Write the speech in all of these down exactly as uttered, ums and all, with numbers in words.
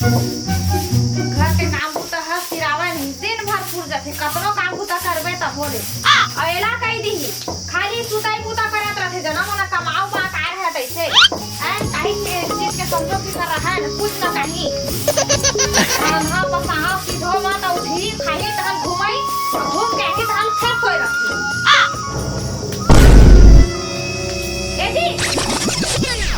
घर के काम बूता ह सिरावय नहीं, दिन भर पुर जाथे, कतनो काम बूता करबे तभो ले। अउ एला कहि दिही, खाली सुतई बूता करत रथे, जना मोला कमाओ बा काय रहे तइसे। ऐ, काहे के चीज के समझो फिकर रहे न, कुछ न कहीं। रांधा पसाहा सीधो मत, अउ उठही, खाही, तहन घूमई, घूम के आही, तहन फेर सोए रही। ए जी।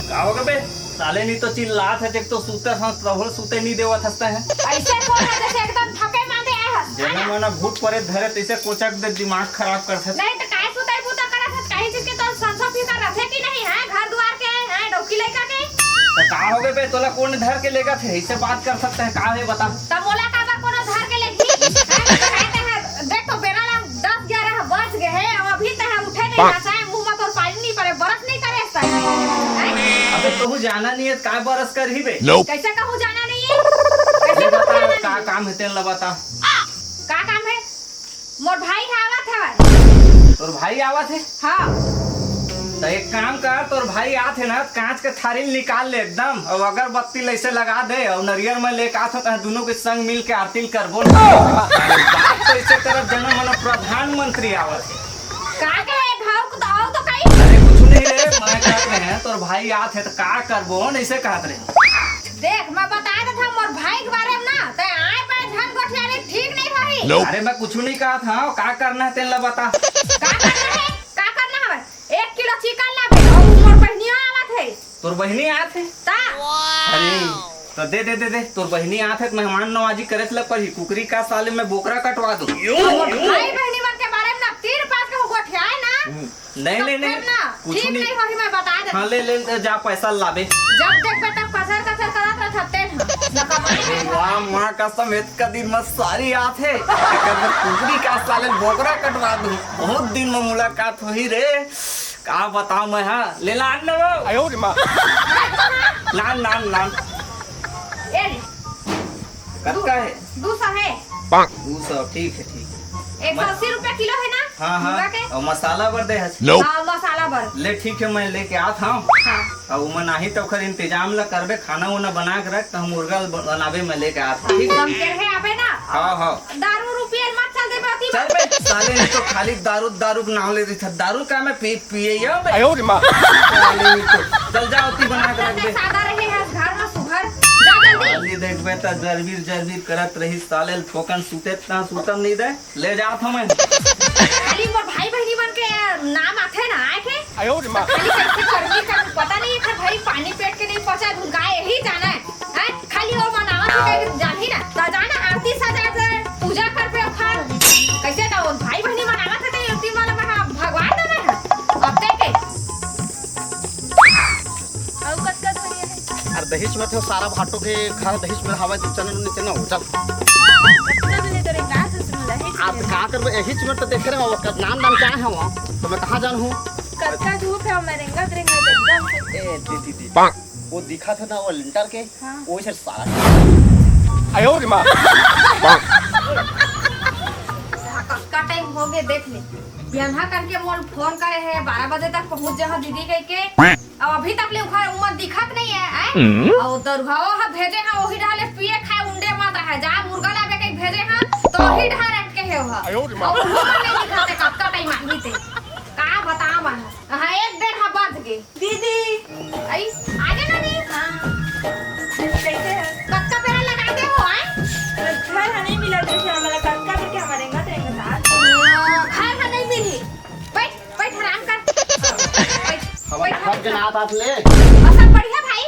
का हो गे बे? साले नी तो चिल्लात हे, एक तो सुतत हस, तभो सुते नी देवत हस तैं। अइसे बोल रहा जैसे एकदम थके मांदे आए हस, है जेना ना? मना भूत परेत धरे तइसे कोचक दे, दिमाग खराब करत हस। नहीं तो काय सुतई बूता करत हस, कहीं चीज के तो संसो फिकर रथे कि नहीं है, घर दुआर के है, डौकी लइका के। तो का हो गे बे, तोला कोन धर के लेगथे, अइसे बात करत हस, का हे बता? तब मोला काबर कोनो धर के लेगही? हैं? काय ते है, देख तो बेरा ला दस ग्यारह बज गे हे, अउ अभी तैं उठे नहीं हाँ। हस, मुंह में तोर पानी नहीं परे, बरस नहीं करे हस तैं। हैं? अबे तोहू जाना नहीं है, काय बरस करही बे? कैसे कहूँ जाना नहीं है? कैसे ये कहूँ बता, जाना का नहीं? काम हे तेन ला बता। का काम हे? मोर भाई ह आवत हवय। तोर भाई आवत हे? हाँ। त एक काम कर, तोर भाई आत हे ना, कांच के थारी ल निकाल ले एकदम, अउ अगरबत्ती ल अइसे लगा दे, अउ नरियर में लेके आत हो, त दुनों के संग मिल के आरती ल करबो ना। बात तो अइसे करब, जना मना प्रधानमंत्री आवत हे। का कहे, भाव को तो आओ तो कहीं। अरे कुछ नहीं रे, मैं कहत रहे हैं, तोर भाई आत हे त का करबो, अइसे कहत रहे। देख, मैं बता देत हूँ, मोर भाई के बारे में ना, तैं आए पाए झन गोठियारे ठीक नहीं होही। अरे, मैं कुछ नहीं कहत हूँ, का करना है तेन ला बता। का करना है? का करना हवय? एक किलो चिकन लाबे, अउ मोर बहिनिया आवत हे। तोर बहिनी आत हे? ता? अरे, तो दे, दे, दे, दे, तोर बहिनी आत हे, त मेहमान नवाजी करे ला परही, कुकरी का साले मैं बोकरा कटवा दूँ। मोर भाई बहिनी मन के बारे में ना तीन पाँच के गोठियाए ना, हम्म। नहीं, नहीं, नहीं, कुछ नहीं। नहीं होही, मैं बता देत हूँ। हाँ, ले, ले, ले, जा, पैसा लाबे। जब देखबे तब कसर कसर करत रथते हैं। न कमाई अरे नहीं। वाह, माँ कसम, एतका दिन में सारी आत हे। एकर बर कुकरी का साले बोकरा कटवा दूँ। बहुत दिन में मुलाकात होही रे। का बताऊँ मैं, हाँ? ले ला, आन ना वो। आयो रे माँ। लान, लान, लान। ए ले। कतका हे? दू सौ हे। दू सौ, ठीक हे, ठीक हे। एक सौ अस्सी रुपया किलो हे ना? हाँ, हाँ। मुर्गा के? अउ मसाला बर दे हस? हाँ, मसाला बर। ले, ठीक हे, मैं लेके आत हूँ। हाँ। अउ ओमन आही त ओखर इंतजाम ला करबे, खाना उना बना के रख, त हम मुर्गा ल-, बनाबे, मैं लेके आत हूँ, ठीक हे? हम के रहे आबे ना? हाँ, हाँ। दारू रुपया मत चल देबे अति चल बे, साले, नहीं तो खाली दारू, दारू के नाम ले रही था। दारू का मैं पी, पिए या बे? आयो रे माँ। साले, नहीं तो। चल जा, अति बना के रख दे। सादा रहे है घर में सुघर। जा जल्दी। जल्दी देखबे त जरबीर, जरबीर करत रही साले, फोकन सुते त सुतन नहीं दे। ले जात हूँ मैं। खाली मोर भाई बहिनी मन के नाम आथे ना, आए के? आयो रे माँ। खाली कैसे करनी कर, पता नहीं है, भाई पानी पेट के नहीं पचा, गाय यही जाना है। हैं? खाली वो मनावत हे कहीं जानही ना, त जाना आरती सजा के पूजा कर पे ओखर। कैसे त वो भाई बहिनी मनावत हे त आरती वाला महा भगवान दबे है। अब ते के अउ कतका दूर हे? अरे दहिच में थे सारा भाटो के घर दहिच में हवा, तू चल नीचे ना हो, चल। कतका दूर हे तोरे गाँव से सुन रहे आप का करबे, यही चीज में तो देखे रहे हो, नान नान क्या है वहाँ, तो मैं कहाँ जानहूँ? कतका धूप हे, मैं रेंगत रेंगत एकदम से ए, दीदी, दीदी। वो दिखा था ना वो लिंटर के, हाँ। वो सर सारा। आयो रे माँ। कतका टाइम हो गए, देख ले। बिहान करके मोल फोन करे है, बारह बजे तक पहुँच जाहा दीदी कह के। अब अभी तक ले उखर उमर दिखत नहीं है, आय? हम्म। और दरुहाओ हा भेजे हा, वही डहाले पिए खाए उंडे मत है। जा मुर्गा लाबे के भेजे हा, तो वही डहा रख के है वह। आयो रे माँ। और उमर नहीं दिखत है, कतका टाइम आही ते। का बतावा मैं? हाँ, एक डेढ़ हा बज गए। दीदी। आई, आ जाना नी। हाँ। कैसे है? कतका बेरा लगा दे हो, आय? घर हा नहीं मिला, जैसे हमारा कतका करके हमारे घर रहेंगे साथ। ओ, घर हा नहीं मिली। बैठ, बैठ, आराम कर। बैठ, हमारे बैठ, घर आराम के कर। ना आत ले। और सब बढ़िया भाई?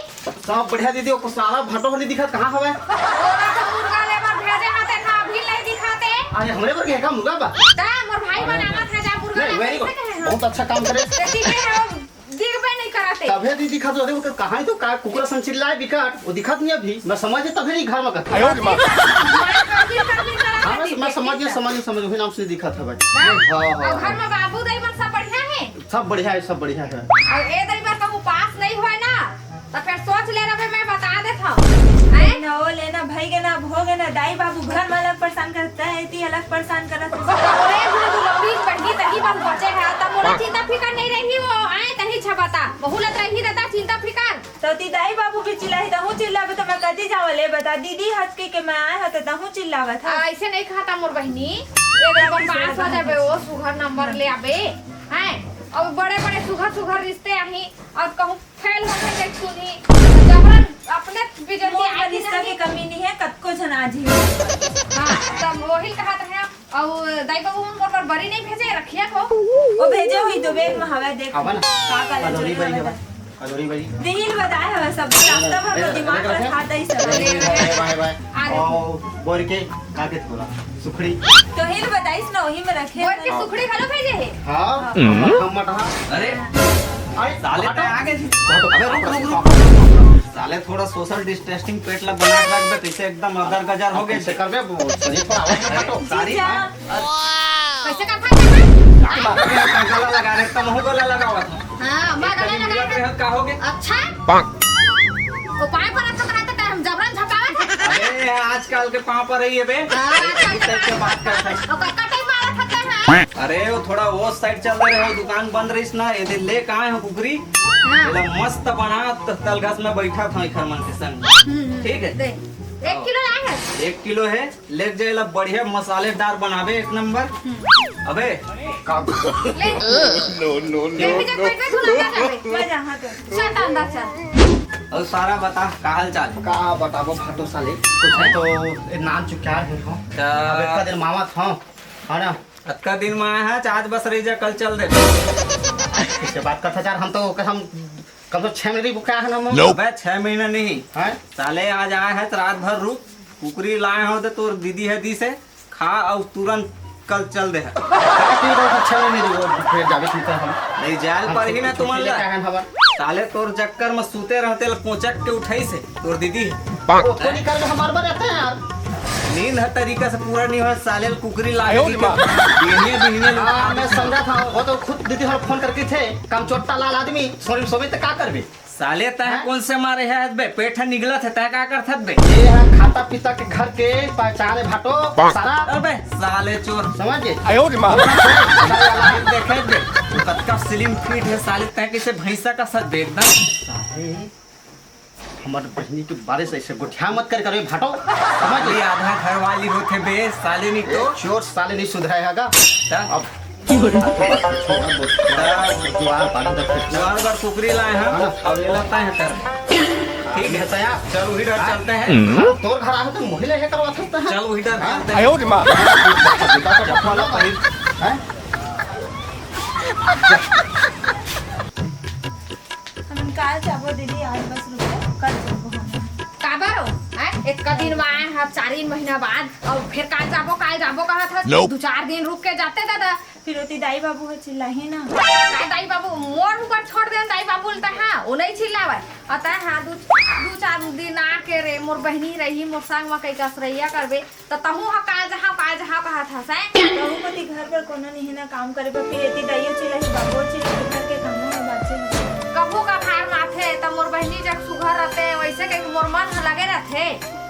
सब बढ़िया दीदी, वो सारा भाटो वाली दिखत कहाँ हवे? ओला तो मुर्गा लेबर भेजे हा, तेन हा अभी नहीं दिखाते। अरे, हमरे बर के का मुर्गा बा? ता मोर भाई बनावत है, जा मुर्गा नहीं, लेबर very good। कैसे कहे हम? बहुत अच्छा काम करे। जैसे कि हम दिखबे नहीं कराते। तभे दी दिखत रहे, ओकर कहाँ तो का कुकुरा सन चिल्लाए बिकट, वो दिखत नहीं अभी। मैं समझ तभे नहीं घर में करते। आयो रे माँ। मार करबीर करबीर करत हाँ, है, मैं, मैं समझ गया, दिखत। समझ गया, समझ गया, वही नाम से दिखत है भाई। हाँ? हाँ, हाँ, और घर हाँ। में बाबू दाई मन सब बढ़िया है? सब बढ़िया है, सब बढ़िया है। और ए दाई बर कहूँ पास नहीं होए ना, तो फिर सोच ले रहे, मैं बता देत हूँ। हैं? ना वो लेना भाई के ना भोग है ना दाई बाबू घर में अलग परेशान करता है, ती अलग परेशान करत है। अरे गुरु दुलौरी बहनी तही बस बचे है, तब मोला चिंता फिकर नहीं रही वो, आए तही छबता। बहुलत रही दादा चिंता फिकर। तो ती दाई बाबू भी चिल्लाही, तहूँ चिल्लाबे, तो मैं कती जावं ले बता, दीदी हच के, के मैं आए हंव, तो तहूँ चिल्लावत हस। अइसे नइ कहत मोर बहिनी, एक बार पास हो जाबे, ओ सुघर नंबर ले आबे, हैं? अउ बड़े-बड़े सुघर-सुघर रिश्ते आही, अउ कहूँ फेल हो गए देख सुनी, जबरन अपने बेइज्जती मोर आई बर रिश्ता के कमी नइ हे, कतको झन आ जही। हाँ, तब वही कहत रहे, अउ दाई बाबू मन मोर बर बरी नइ भेजे, रखिया को। ओ भेजे होही तो bag में हवय, देख। हवय ना। का का ले अदौरी बरी हवय। अदौरी बरी। दिहिल बताए हवय सब, रास्ता भर में दिमाग रखा था इस सब। बाय, बाय, बाय। अउ बोर के का के बोला? सुखड़ी। तो हिल बताइस ना, वही में रखे बोर के हैं। सुखड़ी घलो भेजे हे। हाँ, हम्म। हम मटहा। अरे, अरे, साले तैं आ गे। अबे रुक, रुक, रुक। साले थोड़ा social distancing पेट ला बना के रख बे, तइसे एकदम अदर गजर हो गे। कइसे करबे? वो शरीर पर आवाज ना काटो। सारी जीजा। कइसे करथा? काकी बात में गला लगा रहे, तमहू गला लगावत हो। हाँ, मैं गला लगा रहे। का हो गे? अच्छा। वो पाँव पर रखत रहते, हम जबरन झपकावत है। अरे, आजकल के पाँव पर रही है बे। हाँ, आजकल के बात करत है। वो कक्का टाइप मारत है, हाँ। अरे, वो थोड़ा वो side चल रहे हो, दुकान बंद रहिस ना, ये दे ले कहाँ है कुकरी? हाँ। एला मस्त बना, त-, तलघस में बैठा था, एखर मन के संग। हम्म, हम्म। ठीक है? दे। एक किलो लाए है। एक किलो है, ले जा, एला बढ़िया मसालेदार बनाबे, एक नंबर। हम्म। अबे। ले। No, no, no, ये भी जब no। पेट में धुला ना जावे। मैं जहाँ तो। चल, तो अंदर चल। अउ सारा बता, का हाल चाल है? का बताबो भाटो साले, कुछ है तो ए नान चुक्यार हो। त- अब इतना दिन मावत हो, है ना? अतका दिन में आए हैं, आज बस रही जा, कल चल दे। किससे बात करता यार, हम तो कसम, कम से कम छह महीने रुका है ना हम। अबे, छह महीना नहीं। हैं? साले, आज आए हैं तो रात भर रुक, कुकरी लाए हो तो तोर दीदी है दी से, खा अउ तुरंत कल चल दे। का की तो छह महीने रुको, फिर जाबे सुनता हम। नहीं, जाल हम पर ही ना छुट्टी तुमन लेके ला। आए हैं हवा। साले, तोर चक्कर में सूते रहते ल कोचक के उठाइस हे तोर दीदी हे। वो तो निकल के हमारे पर रहते हैं यार। नींद हर तरीका से पूरा नहीं हो, साले ल कुकरी लागे आयो रे माँ। बिहनिया बिहनिया लोग हाँ, मैं समझा था, वो तो खुद दीदी हर फोन करके थे, कम चोट्टा लाल आदमी, सोरी सोबे तो का करबे? साले तैं हैं? कौन से मारे है बे? पेट ह निगलत है, तैं का करथत बे? ये है खाता पीता के घर के पहचान है भाटो, सारा। अबे साले चोर। समझ गए? आयो रे माँ। देखे बे, तू कतका slim fit है साले, तैं कैसे भैंसा का सर दे एकदम। साले, हमर बहिनी के बारे से ऐसे गोठिया मत कर करे भाटो, समझ ये ले? आधा घर वाली होथे बे, साले नहीं तो। चोर साले नहीं सुधराएगा। त? अब दुआर बांध दे। दुआर पर कुकरी लाए हैं, हाँ। अब ये लगता है कर। ठीक है, तैयार। चल, वही डर चलते हैं। तोर घर आए तो मोही ले करवा सकते हैं। चल, वही डर हाँ? चलते हैं। आयो रे माँ। हैं? हमन काल जाबो दीदी, आज बस रुको, कल जाबो हम। काबर हो? हैं? एक दिन में आए हैं, चार दिन महीना बाद, अउ फिर काल जाबो, काल जाबो कहत हस। Nope। दू चार दिन रुक के जाते दादा। फिर ओती दाई बाबू ह चिल्लाही ना। का दाई बाबू? मोर ऊपर छोड़ दे दाई बाबू ल, त हाँ, वो नहीं चिल्लावे। अउ त हाँ, दू, दू चार दिन आके रे, मोर बहिनी रही, मोर संग म कई कसरैया करबे, त तहूँ ह का जहाँ, का जहाँ कहत हस, हैं? तहूँ कोती घर पर कोनो नहीं ना काम करे बर, फिर एती दाइयो चिल्लाही, बाबू चिल्लाही, घर के कामों में बाचे। कभू कभार माथे, त मोर बहिनी जग सुघर रहते, वैसे कहीं मोर मन ह लगे रहते,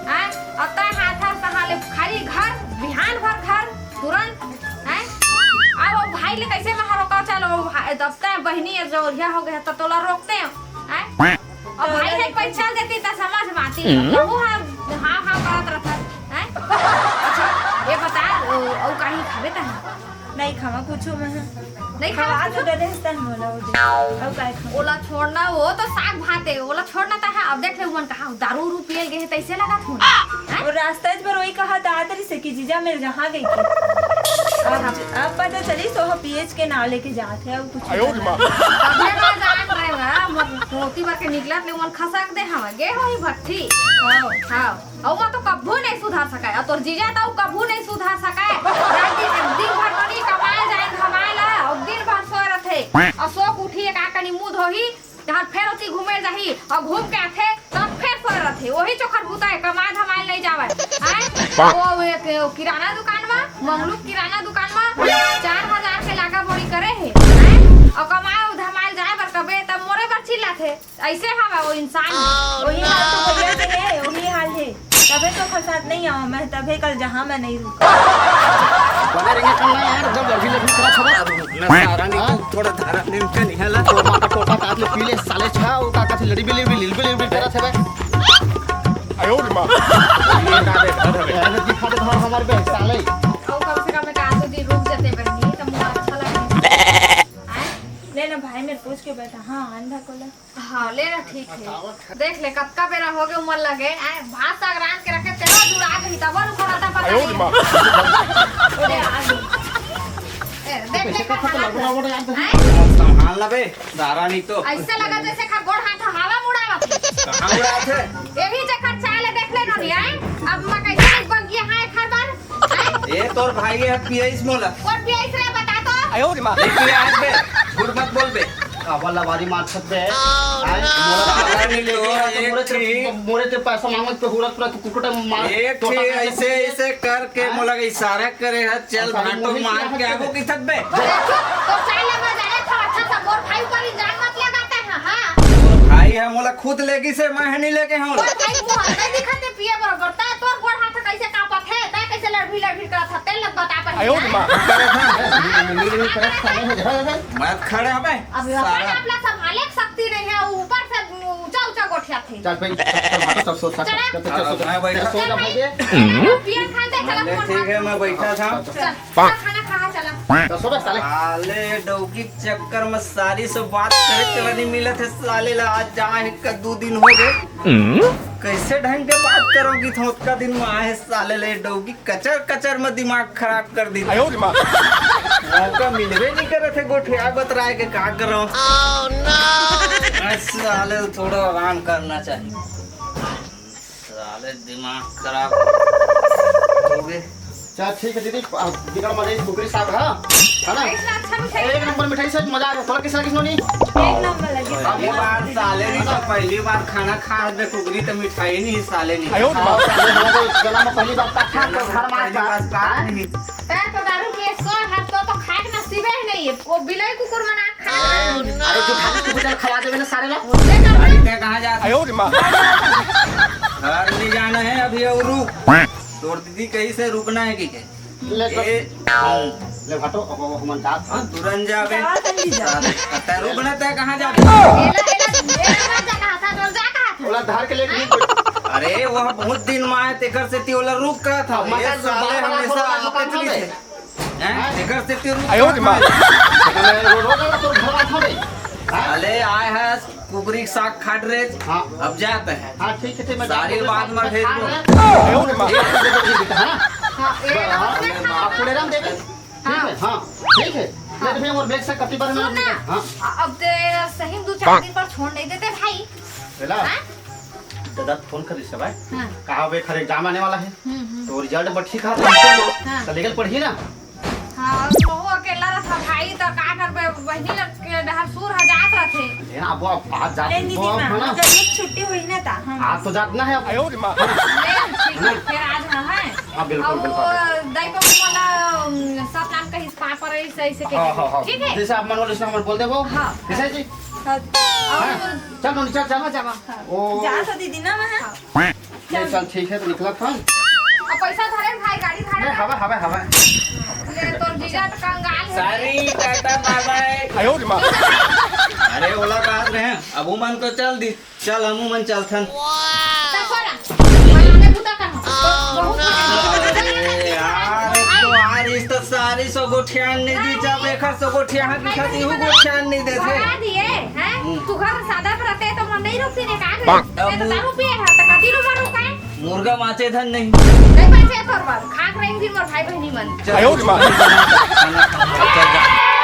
हैं? अउ तैं हाथ हर तहाँ ले खाली घर, बिहान भर घर, तुरंत, हैं? अब वो भाई ले कैसे मैं रोका? चलो, वो भाई, अब तैं बहिनी है, जोरिया हो गया, त तोला रोकते हैं, हैं? अब भाई ने पैसा देती त समझ माती। हम्म। वो हाँ, हाँ, हाँ करत रहता, हैं? अच्छा, ये बता, ओ, ओ काहे खाबे तहन? नहीं खावा कुछो मैं। नहीं खावा खवा तो कुछो? दे दे तहन मोला वो दे। अब काहे खावा? ओला छोड़ना, वो तो साग भात है, ओला छोड़ना त है। अब देख ले, उमन कहाँ दारू उरू पियल गए हैं, तैसे लगा था। हैं? और रास्ता भर वही कहा था, आदर से कि जीजा मेरे जहाँ गई थी। अब, अब पता चली, सो पीएच के नाव लेके जात है, अब कुछ आयो रे माँ। तबे मैं जान रहे बा, मोर धोती बर के निकलत ले मन खसक दे हवा, गे होही भट्ठी। हाँ। हाँ। अउ मैं तो कभू नहीं सुधार सका, अउ तोर जीजा तो कभू नहीं सुधार सका। रात दिन, दिन भर बनी कमाए जाए, धमाए ला, अउ दिन भर सोए रहते। अउ सो के उठी, एक आकनी मुंह धोही, तहां फेर ओती घूमे जाही, अउ घूम के आथे, तब फेर सोए रहथे। वही चोखर बुता है, कमाए धमाए नहीं जावे। आए, वो, वो एक, वो किराना दुकान में, मंगलू के किराना दुकान में चार हजार के लागा बोरी करे है, आए, अउ कमाए धमाए जाए बर कबे, तब मोरे बर चिल्लाथे। ऐसे हवा वो इंसान। वही हाल तो भैया के है, वही हाल है। तभे तो ओखर साथ नहीं आवा मैं, तभे कल जहाँ मैं नहीं रुका। बने रहेंगे कल ना यार, एकदम लड़बी लड़बी करत हवे। अब रुकना सारा नहीं, हाँ? तू थोड़ा धारा निमका नहीं है ला। तो माँ का टोटा काट ले पी ले साले छा, वो का कहते लड़ी बिली बिली बिली बिली करत हवे। आयो रे माँ। ये का रे, घर हवे। यार, दिखा दे घर हमारे पे, साले। और कम से कम एक आध दो दिन रुक जाते बहनी, तो मुझे अच्छा लगे। आए? ले ना भाई, मेरे पूछ के बैठा। हाँ, अंधा को ले। हाँ, ले ना, ठीक है। देख ले, कतका बेरा हो गए उमर लगे। आए, भात साग रांध के रखे, तेरा जुड़ा गई, तब वो खड़ा था, पता आयो नहीं। रे माँ। ले, आ गई। ए, देख ले, कैसे का करता हालत लगना है। वो यार। आए? संभाल ना बे, दारा नहीं तो। ऐसे लगा जैसे खा गोड़ हाथ हवा मुड़ावत है। कहाँ उड़ावत है? यही चक्कर चाले देख ले नोनी, आए? अब मैं कैसे बन गया है एक हर बार? आए? ए, तोर भाई है, पियाइस मोला। कौन पियाइस रे, बता तो? आयो रे माँ। ए, पियाइस बे, झूठ मत बोल बे। काबर लबारी मारत बे? आए? मोला दारा नहीं तो, तो मोरे एक तेरे, ही। मोरे तेरे पैसा मांगत पे हुरत पूरा तू कुकुटा मार एक तो ही का ऐसे, ऐसे करके हाँ? मोला इशारा करे है, चल अच्छा, भाटो मुझे मार क्या के है? आगो किथत बे। अरे चुप, तो चाय लगा जाए था, अच्छा सा मोर भाई ऊपर इल्जाम मत लगाता है, हाँ? भाई है, मोला खुद लेगी से मैं नहीं लेके हूँ। मोर भाई मुंह नहीं दिखाते पिए बरोबर, ता तोर गोड़ हाथ कैसे कांपत है, ता कैसे लड़भी लड़भी करत है, तेल लग बता पर आयो रे माँ। मत खड़े हबे। अब सारा। अपना संभाले के शक्ति नहीं है, ऊपर से ऊंचा ऊंचा गोठिया थे। चल भाई, चल, चल, चल, चल, चल, चल, चल, चल, चल, मैं बैठा चल, सो जा भाई। भाई। पियर खान दे, चला, ले, फोन ठीक है, मैं बैठा था। चल, चल, खाना खा, चला। तो सो बे, साले। साले डौकी के चक्कर में सारी से बात करे के नहीं मिलत है साले ला। आज जा है, कद्दू दिन हो गए। कैसे ढंग के बात करोगी? तो उतका दिन में आए साले ले डौकी कचर कचर में दिमाग खराब कर दी। आयो रे माँ। मौका मिलबे नहीं करे थे गोठिया बतराए के, का करो? Oh, no! साले थोड़ा आराम करना चाहिए। साले दिमाग खराब हो गए। चल ठीक है दीदी, आ, बिगड़ मत जाइए, कुकरी साग है, है ना? ऐसा अच्छा मिठाई एक नंबर मिठाई से मजा आ गया। थोड़ा किस किस नोनी? एक नंबर लगी। अब ये बार साले नहीं तो पहली बार खाना खा दे कुकरी तो मिठाई नहीं साले नहीं। आयो रे बाप। हाँ, साले, हम तो जन्म में पहली बार खा, खा, खा, खा, पहली बार खा। नहीं। पैर तो दारू पिए सो हाथ तो, तो खाए के नसीबे ही नहीं है। वो बिलाई कुकुर मना खा। अरे जो खाली कुकुर चल खवा देवे ना सारे ला। ले कर अरे ना। तै कहाँ जा? आयो रे माँ। घर नहीं जाना है अभी और रुक। तोर दीदी कही से रुकना है कि के? ले तो। ए, ले भाटो, अब, अब हमन जात हन। तुरंत जाबे। जा, जल्दी जा। तै रुक ना, तै कहाँ जाबे? एला, एला, एला मत जा कहा था, तो जा कहा था। ओला धर के ले गई। अरे, वो बहुत दिन में आए, तेकर सेती ओला रुक कहा था। अब मत ये जा, साले बार बार हमेशा थोड़ा आते मकान चली होवे। थे। हैं? तेकर सेती रुक आयो रे माँ। तो मैं रो-, रो-, रो-, तो घर बात हो गई। हाँ? साले आए हैं, कुकरी के साग खाट रहे। हाँ। अब जाते हैं। हाँ, ठीक है, ठीक है, मैं सारी बात मत भेज दो। हाँ, हाँ, ये हाँ, आप पूरे राम देवे। ठीक है, हाँ, ठीक है। हाँ। मैं तो फिर और बैग से कति बार सुन ना, हाँ। अब ते सही में दो चार दिन पर छोड़ नहीं देते भाई। बेला, हाँ? दादा फोन करिस हे भाई। हाँ। कहा बे, खरे एग्जाम आने वाला है। हम्म, हम्म। तो रिजल्ट बढ़िया कहा था। हाँ। तो लेकर पढ़िए ना। हाँ, अब बहू अकेला रहता भाई, तो का करबे, बहिनी लग के डहर सूर ह जात रहथे। ये ना, अब, अब आज जात ले दीदी वो माँ, है ना। जब छुट्टी हुई ना ता, हम आज तो जात ना है अब। आयो रे माँ। ले, ठीक है, फिर आज ना है। हाँ, बिल्कुल, अब बिल्कुल। दाई को बोला, अम, सतनाम कहीं पापा रही सही से हाँ, हाँ, हाँ। ठीक है? जैसे आप मन वाले से हमर बोल देबो। हाँ। जैसे जी। हाँ। हाँ, और चल, नोनी, चल, चल। हाँ, जावा। हाँ। ओ। जा तो दीदी ना मैं। हाँ। ले चल, ठीक है, तो निकलत हन। अब पैसा धरे भाई, गाड़ी भाड़ा नहीं, का? हवा, हवा, हवा। ले, तोर जीजा तो कंगाल है। सारी टाटा बाय बाय। आयो रे माँ। अरे, ओला कहा रहे हैं, अब वो मन तो चल दी, चल, हमू मन चलथन। तब बोला, मैं आगे बूता कर। बहुत अरे यार, एक तो आ रही तो सारी सौ गोठियान नहीं दी, जब एकर सौ गोठियान दिखा दी, वो गोठियान नहीं देते। बढ़ा दिए, हैं? हम्म। तू घर सादा रहते तो मन नहीं रुकती ने का? बाप। ये तो दारू पिए है, तो कति लो मारू का? मुर्गा माचे धन नहीं। नहीं बचे तोर बर, खाक रही फिर मोर भाई बहनी मन। चल, आयो रे माँ। चल, जा।